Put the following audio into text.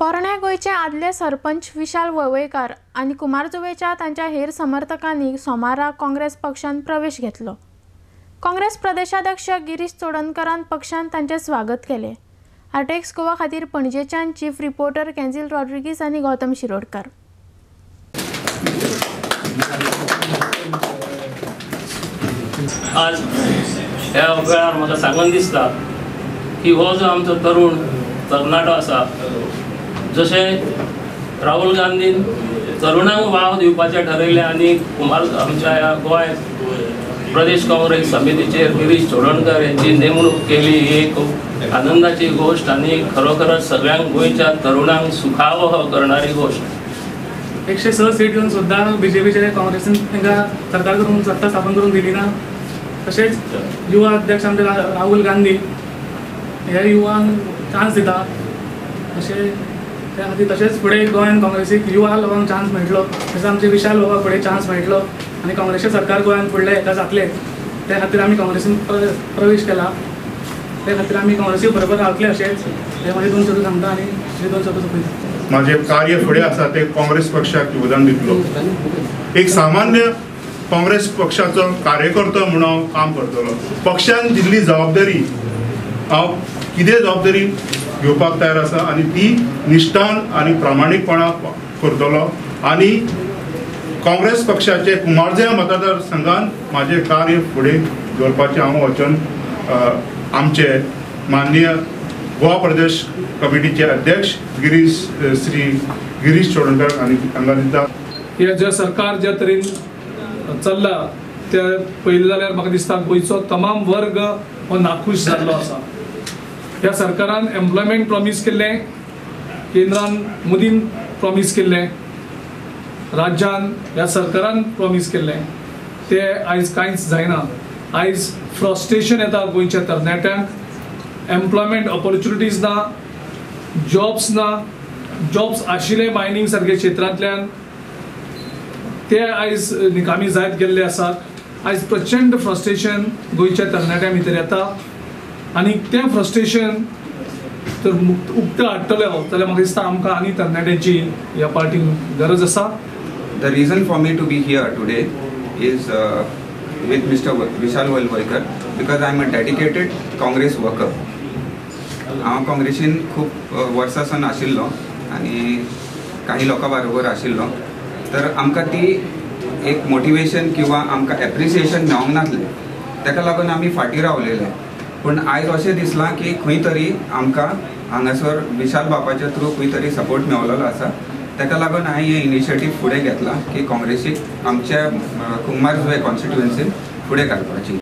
पोरण्या गोंयचे आदले सरपंच विशाल वळवयकार आनी कुमारजुवेच्या तांच्या हेर समर्थकांनी सोमारा काँग्रेस पक्षांत प्रवेश घेतलो. काँग्रेस प्रदेशाध्यक्ष गिरीश चोडणकरान पक्षांत तांचें स्वागत केलें. आरटीएक्स गोवा खातीर पणजेच्यान चीफ रिपोर्टर कॅन्झील रॉड्रिगीस आनी गौतम शिरोडकर. आज ह्या वेळार म्हाका सांगून दिसता की हो जो आमचो तरुण तरणाटो आसा, जशें राहुल गांधीन तरुणांक वाव दिवपाचें ठरयलें आनी कुमार आमच्या ह्या गोंय प्रदेश काँग्रेस समितीचेर गिरीश चोडणकर यांची नेमणूक केली ही एक आनंदाची गोष्ट आनी खरोखरच सगळ्यांक गोंयच्या तरुणांक सुखावह करणारी गोष्ट. 106 सीट येवन सुद्दां बीजेपीचे काँग्रेसीन तांकां सरकार करून सत्ता स्थापन करून दिली ना. तशेंच युवा अध्यक्ष आमचे राहुल गांधी हे युवांक चान्स दिता, अशें त्या खातीर तशेंच फुडें गोंयान काँग्रेसीक युवा लोकांक चान्स मेळटलो, तशेंच आमचे विशाल बाबा फुडें चान्स मेळटलो आनी काँग्रेसचें सरकार गोंयांत फुडलें हेका जातलें. त्या खातीर आमी काँग्रेसीन प्रवेश केला, त्या खातीर आमी काँग्रेसी बरोबर रावतले अशेंच हे म्हाजे दोन शब्द सांगता आनी हे दोन शब्द सोंपयता. माझे कार्य फुडें आसा ते काँग्रेस पक्षाक योगदान दितलो. एक सामान्य काँग्रेस पक्षाचो कार्यकर्तो म्हणून हांव काम करतलो. पक्षान दिल्ली जबाबदारी हांव कितें जबाबदारी घेवपाक तयार आसा आनी ती निश्ठान आनी प्रामाणीकपणान करतलो आनी काँग्रेस पक्षाचे कुमारजुंव्या मतदारसंघान म्हाजें कार्य फुडें दवरपाचें हांव वचन आमचे माननीय गोवा प्रदेश कमिटीचे अध्यक्ष गिरीश श्री गिरीश चोडणकर आनी हांगा दिता. हे जे सरकार ज्या तरेन चल्ला ते पळयलें जाल्यार म्हाका दिसता गोंयचो तमाम वर्ग हो नाखूश जाल्लो आसा. ह्या सरकारान एम्प्लॉयमेंट प्रॉमीस केल्लें, केंद्रान मोदीन प्रॉमीस केल्लें, राज्यान ह्या सरकारान प्रॉमीस केल्लें, तें आयज कांयच जायना. आयज फ्रस्ट्रेशन येता गोंयच्या तरणाट्यांक, एम्प्लॉयमेंट ऑपॉर्च्युनिटीज ना, जॉब्स ना, जॉब्स आशिल्ले मायनींग सारके क्षेत्रांतल्यान ते आयज निकामी जायत गेल्ले आसात. आयज प्रचंड फ्रस्ट्रेशन गोंयच्या तरणाट्यां भितर येता आनी तें फ्रस्ट्रेशन तर उक्तें हाडटले जाल्यार म्हाका दिसता आमकां आनी तरणाट्यांची ह्या पार्टीक गरज आसा. The reason for me to be here today is with Mr. Vishal Valvaikar because I am a dedicated Congress worker. हांव काँग्रेसीन खूब वर्सां सावन आशिल्लो आनी काही लोकां बरोबर आशिल्लो, तर आमकां ती एक मोटिवेशन किंवा आमकां एप्रिसिएशन मेळोंक नासलें, ताका लागून आमी फाटीं रावलेले. पूण आयज अशें दिसलां की खंय तरी आमकां हांगासर विशाल बापाच्या थ्रू खंय तरी सपोर्ट मेळलेलो आसा. ताका लागून हांवें हें इनिशिएटीव फुडें घेतलां की काँग्रेसीक आमच्या कुमारजुंवें कॉन्स्टिट्युएन्सीन फुडें घालपाची.